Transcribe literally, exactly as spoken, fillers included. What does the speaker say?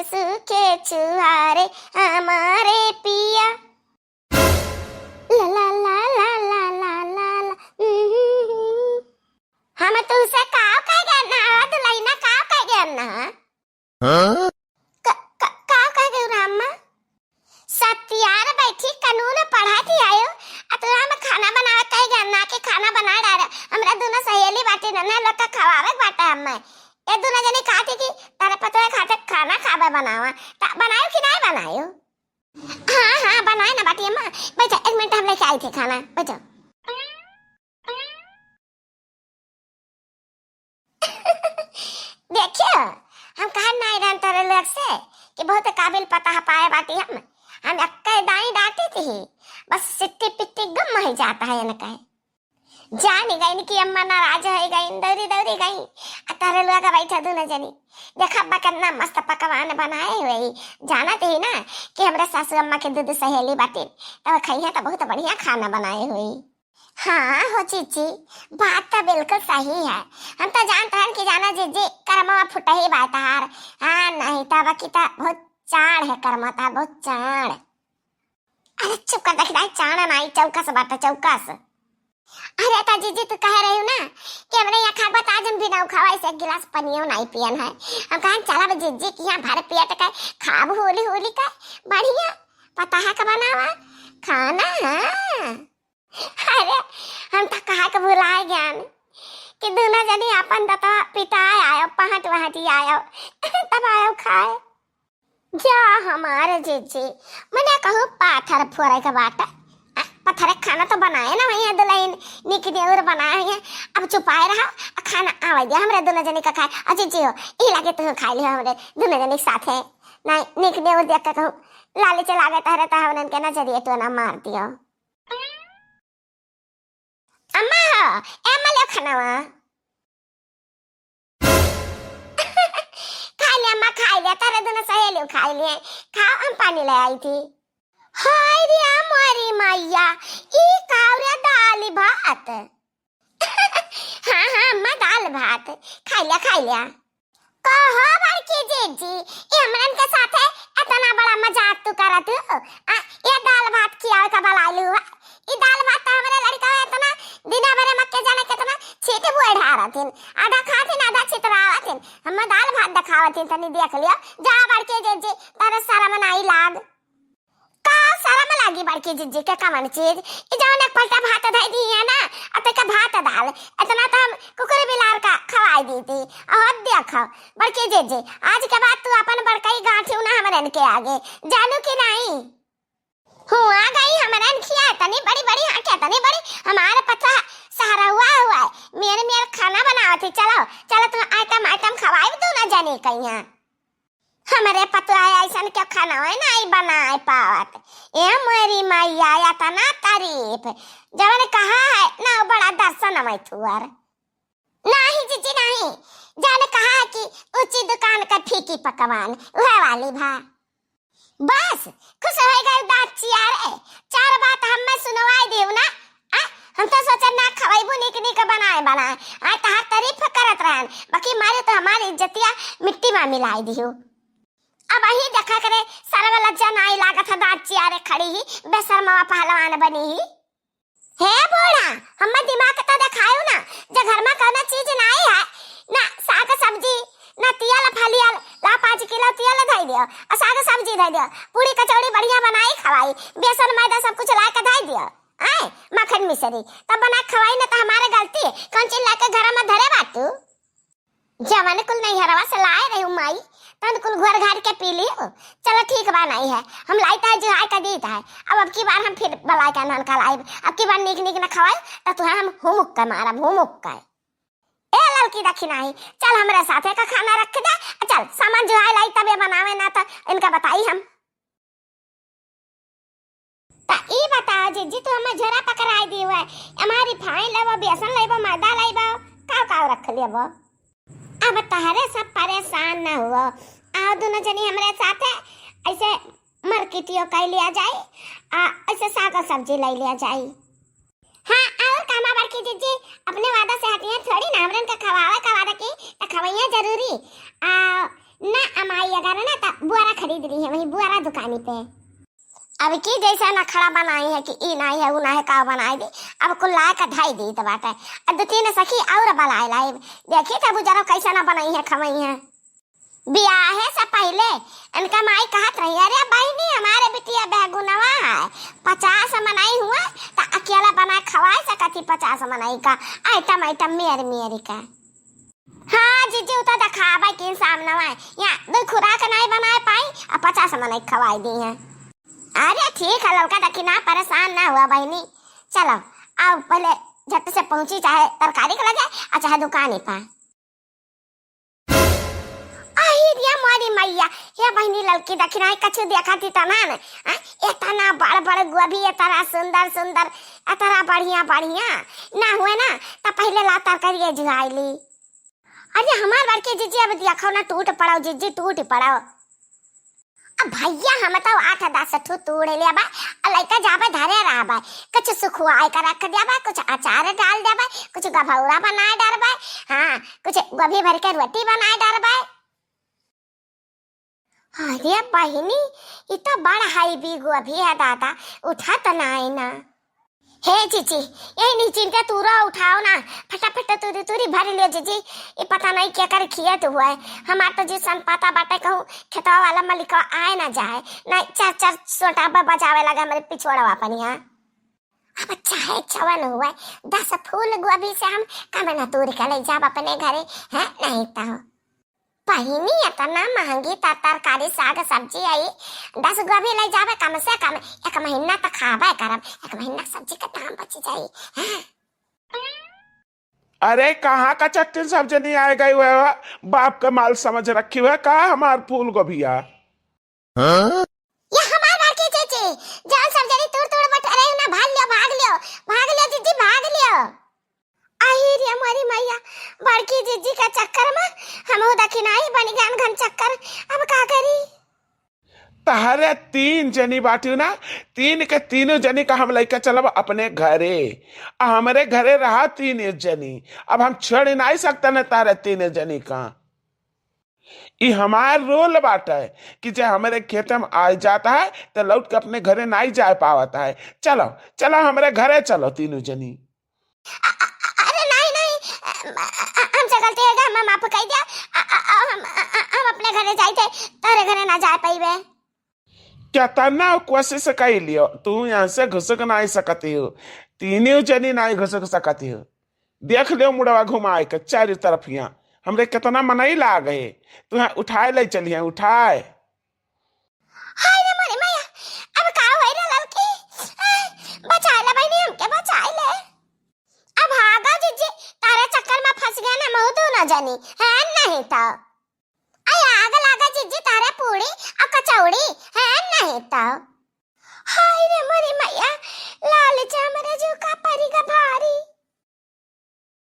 सूखे छुहारे हमारे पिया। ला ला ला ला ला ला ला ला। हम्म। हम तुहसे काव कह गए ना, दुलहिना काव कह गए ना? हाँ? क-, क-, काव कह गए रामा? सतियार बैठी कानून पढ़ा थी आयो, आ तू हम खाना बनावे कह गए ना कि खाना बना डारे। हमरा दुनो सहेली बाटी ना, ना लोग का खवावे के बाटे हमें। ये दुनो जनी कहती कि तारे पतोहे खाते खाना खावे बनावा, त बनायो कि नहीं बनायो? हाँ, हाँ, बनाए ना बाटी अम्मा। बैठो, एक मिनट हम लेके आई थी खाना, बैठो। देखियो, हम कहा नहीं रहन तोरे लोग से कि बहुत काबिल पतोह पाए बाटी हम। हम एक्के दाई डांटी थी, बस सिट्टी पिट्टी गुम हो जाता है इनका। जानी गई कि अम्मा नाराज हो गई, दौरी दौरी गई। आ तारे लोग बैठा दुनो जनी, देखा बा कितना मस्त पकवान बनाए हुए। जानत ही ना कि हमरा सासू अम्मा के दू दू सहेली बाटे, तब खइहे तो बहुत बढ़िया खाना बनाए हुए। हाँ हो जीजी, बात तो बिल्कुल सही है। हम तो जानत हन कि जाना जीजी, कर्मवा फुटही बा तहार। हाँ, नहीं तो बाकी तो बहुत चाड़ है कर्मा तहार, बहुत चाड़। अरे चुप कर, देखी दाई, चाना नाई, चौकस बाटे, चौकस। अरे त जीजी, तू कहे रही ना कि हमरे यहाँ खाबा त आज हम बिना उखावा से एक गिलास पनियो नाई पियन है। हम कहन चला बे जीजी कि यहाँ भर पेट के खाब होली होली का बढ़िया पतोह का बनावा खाना। हाँ। अरे हम तो कहा के भुलाए गयान कि दुनो जनी अपन दतवा पिटाए आयो, पहट वहटी आयो, तब आयो खाए। जा हमारे जीजी, मने कहूँ पाथर फोरे के बाटे। आ, पत्थर के खाना तो बनाए ना हुई है दुलहिन, निक नेउर बनाए हुई है। अब चुपाए रहा, आ खाना आवे दिया हमरे दुनो जनी का खाए। आ जीजी हो, ई लागे तू खाए लियो हमरे दुनो जनी के साथे। नहीं, निक नेउर देख के कहूँ, लालच लागे तहरे तो हमरन के नजरिए टोना मार दियो। अम्मा हो, ए अम्मा, ले खानावा। खाइ ले अम्मा, खाइ ले, तारे दुनो सहेली खाइ ले। खाओ, हम पानी ले आई थी। हाय रे मोरी मैया, ई काव रे, दाल भात। हाँ, हाँ अम्मा, दाल भात। खाइ ले, खाइ ले। कहो बड़की जीजी, ई हमरन के साथे एतना बड़ा मजाक तू करत हू? आ, ये दाल भात खियावे का बलाइलू है? ई दाल भात तो हमरे लड़का एतना दिना भरे में के जाने केतना छीट बुए ढारत हिन। आधा खात हिन, आधा छितरावत हिन। हम दाल भात देखावत हिन, तनी देख लियो। जा बड़की जीजी, तारे शरम नाई लाग। का शरम लागी बड़की जीजी के कवन चीज? ई जवन एक पलटा भात धइ दी है ना, अते का भात दाल, एतना तो हम कुकुर बिलार का खवाई दी थी। और देखो बड़की जीजी, आज के बाद तू अपन बड़कई गांठियो ना हमरन के आगे, जानू कि नहीं? हुआ गई हमरन खिया, तनी बड़ी बड़ी हाँके, तनी बड़ी हमारे पता सहरा हुआ हुआ है। मेरे मेरे खाना बनावत ही, चलो, चलो तुम आइटम, आइटम खवाई दुनो जनी कहिया। हमरे पतोह ऐसन के खाना है नाई बनाए पावत। ए मोरी मैया, एतना तारीफ। जवन कहा है ना, वो बड़ा दर्शन में थुअर। नहीं जीजी, नहीं। जवन कहा है कि ऊंची दुकान का फीकी पकवान, वह वाली भा। बस, खुश हो गए दांत चियारे। चार बात हमें सुनवाई देव ना। आ, हम तो सोचन ना खवाइबू निक निक बनाए बनाए। आ, तहार तारीफ करत रहन, बाकी मारे तो हमारी इज्जतिया मिट्टी में मिलाई दियो। अब अही देखा करे, सरवा लज्जा नाई लागत है, दांत चियारे खड़ी ही, बेशर्मा पहलवान बनी ही। हे बूढ़ा, हम्मे दिमाग तो देखायो ना, जे घर में कौनो चीज नाई है, ना साग सब्जी, ना तियल फलियल, ला पाँच किलो तियल धई दियो, आ साग सब्जी धई दियो, पूरी कचौड़ी बढ़िया बनाई खवाई, बेसन मैदा सब कुछ ला के धई दियो, आए, मक्खन मिश्री, तब बना के खवाई ना तो हमारे गलती, कौन चीज ला के घर में धरे बाटू? जवन कुल नैहरवा से लाए रही माई, तवन कुल घोर घाट के पी लियो। चलो ठीक बा, नहीं है, हम लाई तो है, जुहाई का दीत है। अब, अब की बार हम फिर बलाय का नान का लाइब, अब की बार नीक नीक न खवाई, तो तुहे हम हुमुक के मारब, हुमुक के। ए ललकी दखिनाही, चल हमरे साथे का खाना रख दे, चल सामान जुहाई लाई तबे बनावे, ना तो इनका बताई हम। त ई बताओ जीजी, तू हमें झोरा पकड़ाई दी हुए, हमारी फाइन लेबो, बेसन लेबो, मैदा लेबो, काव काव रख लेबो? अब तहरे सब परेशान न हुओ, आओ दुनो जनी हमरे साथे ऐसे मार्केटियो कर लिया जाए, आ ऐसे साग सब्जी ले लिया जाए। हाँ, और कामा बड़की जीजी, अपने वादा से हटिए थोड़ी ना, हमरन के खवावे का वादा की, त खवैया जरूरी। आ, ना अमाई अगर ना, त बुआ दीदी है वही बुआरा दुकानी पे। अब की जैसे नखड़ा बनाई है कि ई नाई है, ऊ ना है, का बनाई दी। अब कुल लाए के ढाई दी तो बाटे। अब दो तीन सखी और बलाए लाई, देखी तब जरा कैसे ना बनाई है, खवाई है। बियाहे से पहिले इनका माई कहत रही, "अरे बहिनी, हमारे बिटिया बैगुनवा है, पचास मनई हुआ त अकेला बनाए खवाए सकत ही पचास मनई का आइटम, आइटम मेर मेर का।" हाँ जीजी, उ तो देखाबे कि सामनवा है, यहाँ दो खुराक नहीं बनाए पाई और पचास मनई खवाई दी है। अरे ठीक है ललका दखिना, परेशान ना हुआ बहिनी, चलो आओ पहिले झट से पहुँची, चाहे तरकारी के लगे और चाहे दुकानी पर। अही रे मोरी मैया, हे बहिनी ललकी दखिना, कछु देखा थी तना न, आ, इतना बड़ बड़ गोभी, इतना सुंदर सुंदर, इतना बढ़िया बढ़िया, ना हुए ना, त पहिले ला तरकारी जुआई ली। अरे हमार बड़की जीजी, अब देखो ना, टूट पड़ो जीजी, टूट पड़ो। अब भैया हम तो आठ दस ठू तूड़ लेबा, आ लइका जाबे धरे रहबे, कुछ सुखवाए के रख देबे, कुछ अचार डाल देबे, कुछ गभौरा बनाए डरबे, हाँ, कुछ गोभी भर के रोटी बनाए डरबे। अरे बहिनी, ई तो बड़ हाई बी गोभी है दादा, उठत नाई ना। हे जीजी, यही नहीं चिंता तूरा उठाओ ना, फटाफट तूरी तूरी भर लियो जीजी। ये पता नहीं क्या कर खियत हुआ है, हमार तो जी सन पता बाटे कहूँ खेतवा वाला मलिकवा आए ना जाए, नहीं चार चार सोटा ब-, बजावे लगे हमारे पिछोड़वा अपन यहाँ। अब चाहे चवन हुआ, दस फूल गोभी से हम कम न तूर के ले जाब अपने घरे, हैं? नहीं तो बहिनी, इतना महंगी तर-, तरकारी, साग, सब्जी आई, दस गोभी ले जाबे, कम से कम एक महीना तो खाबे करब, एक महीना सब्जी के दाम बच जाई। हाँ। अरे, कहाँ का चट्टिन सब जनी आए गई हुए हो? बाप का माल समझ रखी हुए का हमार फूल गोभिया? हाँ? ये हमार बड़की जीजी, जौन सब जनी तूड़ तूड़ बटोरे ना, भाग लियो, भाग लियो, भाग लियो जीजी, भाग लियो। आई रे मोरी मैया, बड़की जीजी का चक्कर में हमहू दखिनाई बन गए घन चक्कर, अब का करी? तहरे तीन जनी बाटियो ना, तीन के तीनों जनी का हम लइका चलब अपने घरे, आ हमरे घरे रहा तीन जनी। अब हम छोड़ नहीं सकते न तहरे तीन जनी का। ई हमार रोल बाटे कि जे हमरे खेते में आइ जात है, तो लौट के अपने घरे नाई जाए पावत है। चलो, चलो, हमरे घरे चलो तीनों जनी। अ-, अ-, अरे नाई, नाई, अ, अ, अ, हमसे गलती हो गया, हमें माफ कर दिया। अ, अ, अ, हम, अ, अ, हम अपने घरे जाई थे, तोरे घरे ना जाए पाइबे। केतना कोशिश कइ लियो, तू यहाँ से घुसुक नाई सकती हो, तीनों जनी नाई घुसुक सकती हो। देख लियो मुड़वा घुमाए के चारों तरफ यहाँ, हमरे केतना मनई लाग है, तू यहाँ उठाए ले चलिए, उठाए। हाय रे मोरी मैया, अब का होई रे ललकी? आ, बचाए ले बहिनी, हमके बचाए ले। अब भागो जीजी, तारे चक्कर में फंस गए ना, महू तू ना जानी, है नहीं तो।